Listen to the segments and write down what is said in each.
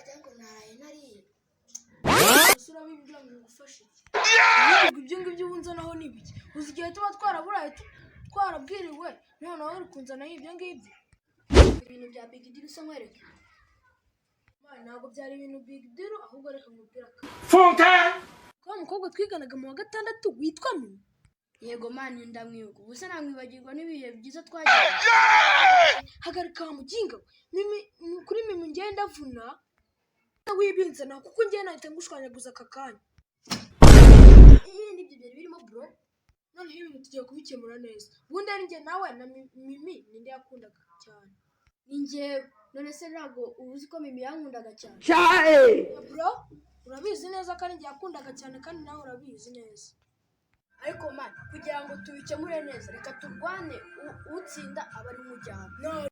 Wagira ngo naraye nariye. Ese urabimbwira ngo ngufashe iki? Ubwo ibyo ngibyo uba unzanaho ni ibiki? Uzi igihe tuba twaraburaye, twarabwiriwe, noneho uri kunzanaho ibyo ngibyo? Ibintu bya big deal usa nkwereke. Man, ntabwo byari ibintu big deal, ahubwo reka nkubwire aka. Funke! Wa mukobwa twiganaga mu wa gatandatu witwa Mimi. Yego man, ndamwibuka. Ubu se namwibagirwa n'ibihe byiza twagize? Hagarika wa muginga we. Mimi, kuri Mimi ngenda ndavuna wibinzana, kuko ngiye nahita ngushwanyaguza aka kanya. Iyi nibyo byari birimo, bro. Noneho ibintu tugiye kubikemura neza. Ubundi ari njye nawe na Mimi, ninde yakundaga cyane? Ni njyewe. None se ntabwo uba uzi ko Mimi yankundaga cyane? Bro, urabizi neza ko ari njye yakundaga cyane, kandi nawe urabizi neza. Ariko man, kugira ngo tubikemure neza, reka turwane, utsinda aba ari umujyana. No.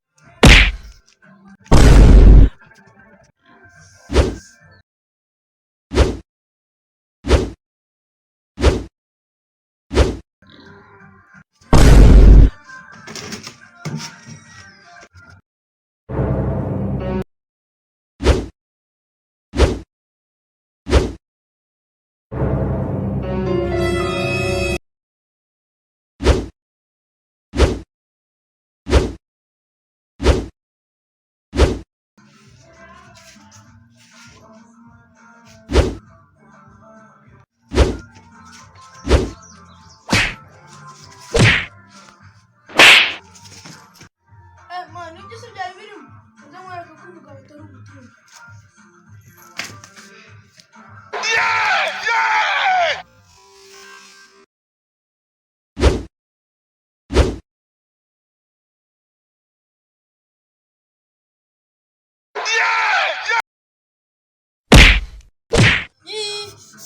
Man, ibyo se byari birimo? Nza nkwereka ko umugabo atari ubutumwa.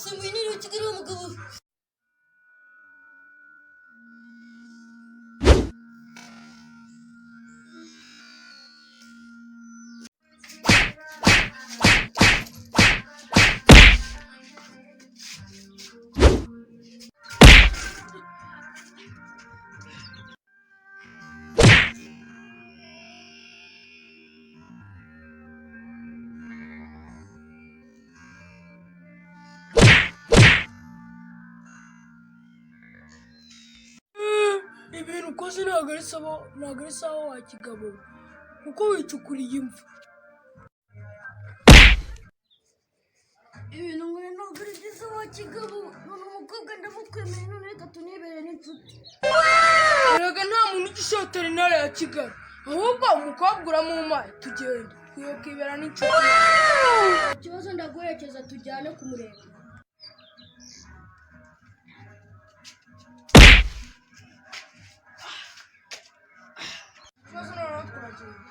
Singwiniri Kigali w'umugabo. Ibintu ukoze ntabwo ari sawa, ntabwo ari sawa wa kigabo we, kuko wicukuriye imva. Ibintu ngo ntabwo ari byiza wa kigabo. None umukobwa ndamutwemeye, none reka tunibere n'inshuti. Erega nta muntu ugishotora intara ya Kigali, ahubwo umukobwa uramumaye, tugenda twibera n'inshuti. Ikibazo, ndaguherekeza tujyane kumureba. Ikibazo, noneho twagenda.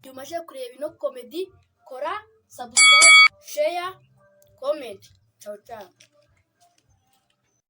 Tumaze kureba ino comedy, kora subscribe, share, comment. Ciao ciao.